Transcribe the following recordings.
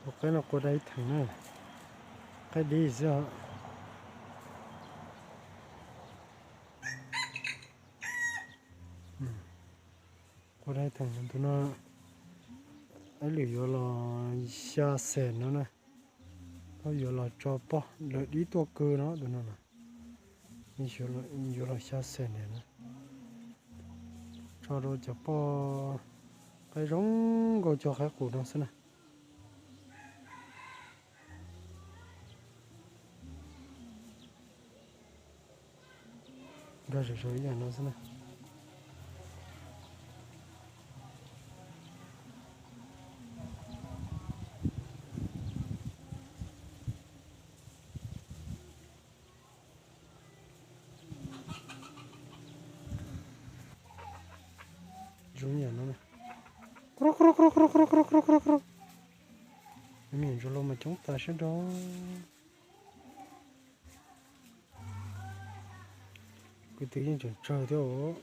Tus qaib no qua dai theem na, qaib dib xwb os. Qua dai theem tus no, ib lwm yuav los xya xees no na. Thaum yuav los tso poj lawm dib tuaj kawg no tus no na. Yuav los xya xees na. Tso rau cov poj qaib zoo nkauj cog qaib qus no xwb na. Nkag zom zaws ib yam no xwb na. Zoo yam no na. Me ntsuag hluas mas coob tas siab nrho. Kuv twb yeej tseem tsawg thiab os.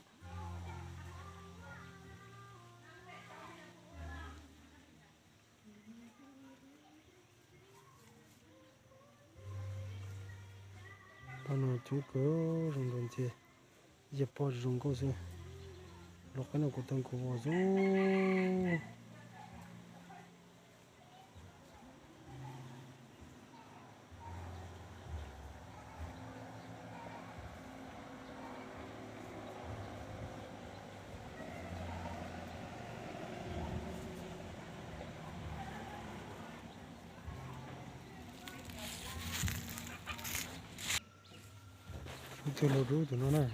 Poj no coob kawg, zoo nkaus ntxiag, ib ce poj zoo nkauj xwb. Los qaib no kuv tau nkaus os xwb. Ib tug laus dub tus no na.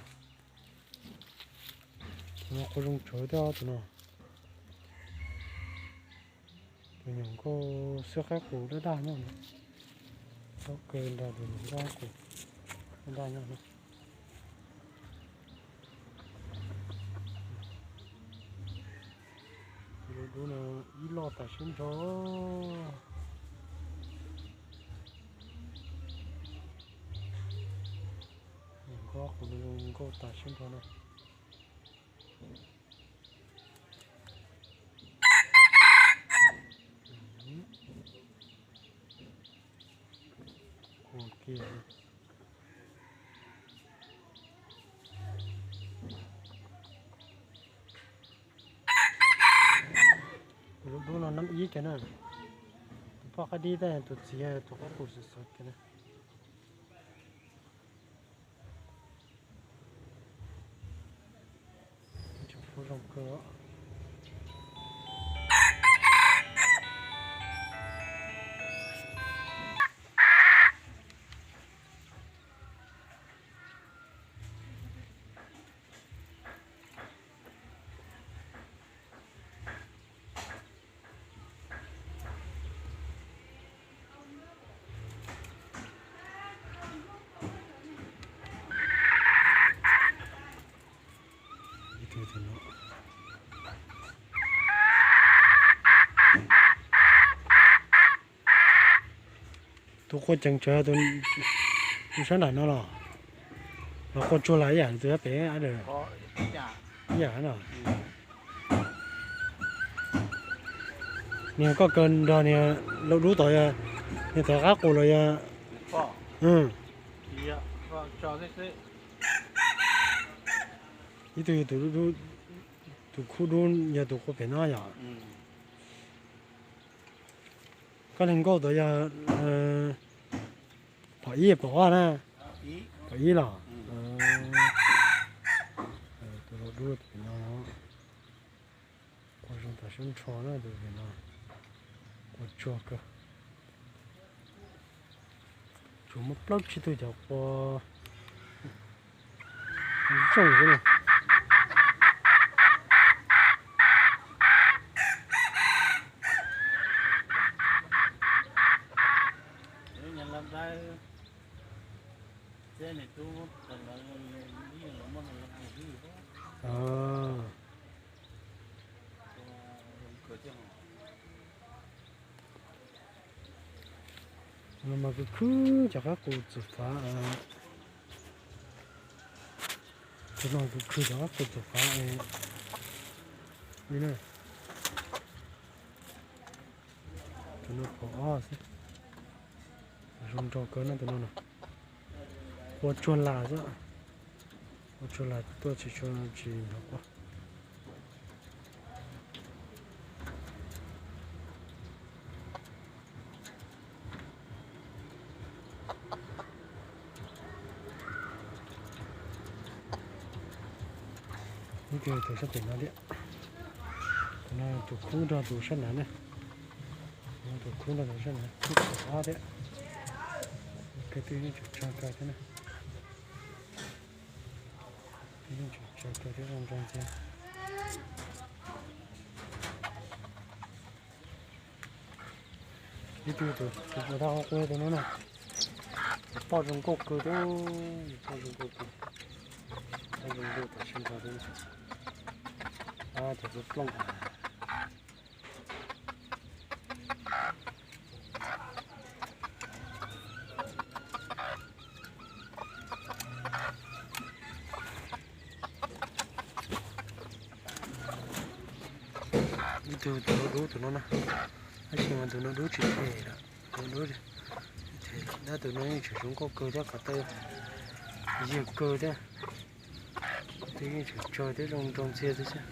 Tus no qua zoo tsawv thiab tus no. Tus nyuam nkauj xwb qaib qus daj daj nyob no. Txhob kawg nrog tus nyuam nkauj qus daj daj nyob no. Tus laus dub no ib loj tas siab nrho. Nyuam nkauj qus no zoo nkauj tas siab nrho na. Ua kiag. Tus laus dub no nab ib kiag na. Tus poj qaib dib thiab tus txiv yog tus qaib qus xwb xwb kiag na. Tseem pub zoo kawg. Tus qua ceev tsawv tus sab nram no los, los qua tsuag los ib yam tus sab pem ab lawm. Ib yam no. Niag koj kaw nrog niag laus dub tod, niag tod qaib qus los yog? Ib tug yog tus dub, tus khub dub yog tus qua pem no yom? Koj niag nkauj tod yog phom ib pom ob na? Phom ib los? Tus laus dub tus pem no, qua zoo tas siab nrho na tus pem no, qua tsuag kawg. Tsuas muaj plaub tsib tug cov qua zoo xwb na. No mas kuv khwb cov qaib qus txum fav. Tus no kuv khwb cov qaib qus txum fav li na. Tus no pom ob xwb. Zoo nraug kawg no tus no no. Qua tsuag las xwb. Qua tsuag las tuaj tsis tshua tsis hnov qua. Ib tug tus sab pem no thiab. Tus no tus khub nrog tus sab hnav na. Tus khub nrog tus sab hnav khub pom ob thiab. Kawg twb yeej tseem tsawg kawg thiab na. Twb yeej tseem tsawg kawg thiab zoo nraug ntxiag. Ib tug tus tus puas tau qhov qub tus no na. Poj zoo nkauj kawg thiab, poj zoo nkauj kawg. Poj zoo nkauj tam sim ntawd thiab. Cov plooj. Ib tug tus no dub tus no na, tab sis mas tus no dub tsis them lawm, tus no dub tsis them lawm, tab tus no yeej tseem zoo nkauj kawg thiab, qhov taw yig kawg thiab, twb yeej tseem tsawg thiab zoo nraug ntxiag thiab xwb.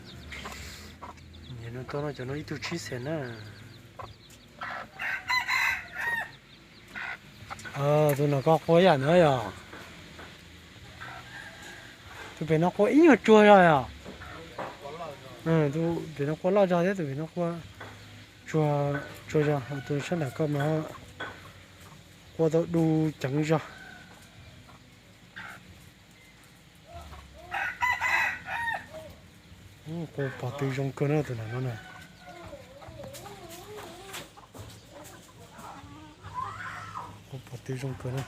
Niam no tau no cov no ib tug tsib xees na. Tus no koj qua yam ntawd yom? Tus pem no qua ib nyuag tsuag zog yom? Tus pem no qua loj zog thiab, tus pem no qua tsuag, tsuag zog, tus sab nram koj mas qua tau du ceev zog. Qua pom tw zoo kawg na tus nram no na. Qua pom tw zoo kawg na.